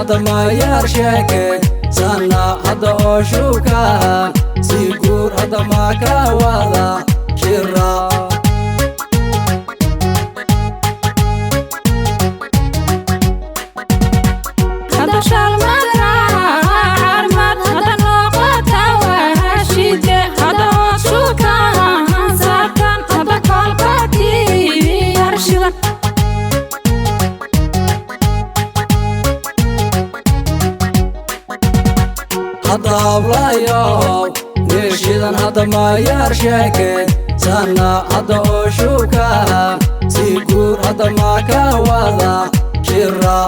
Hadda mayaar sheeke sana hadda oo shuka si guur hadda maa ka wada shira. Hadda shalmad carmad hadda noqota wahashide hadda oo shukaan saartan hadda kolbatii yarshidan. Hadda hablayow niishidan hadda mayaar sheeke sana hadda oo shuka si guur hadda maa ka wada shira.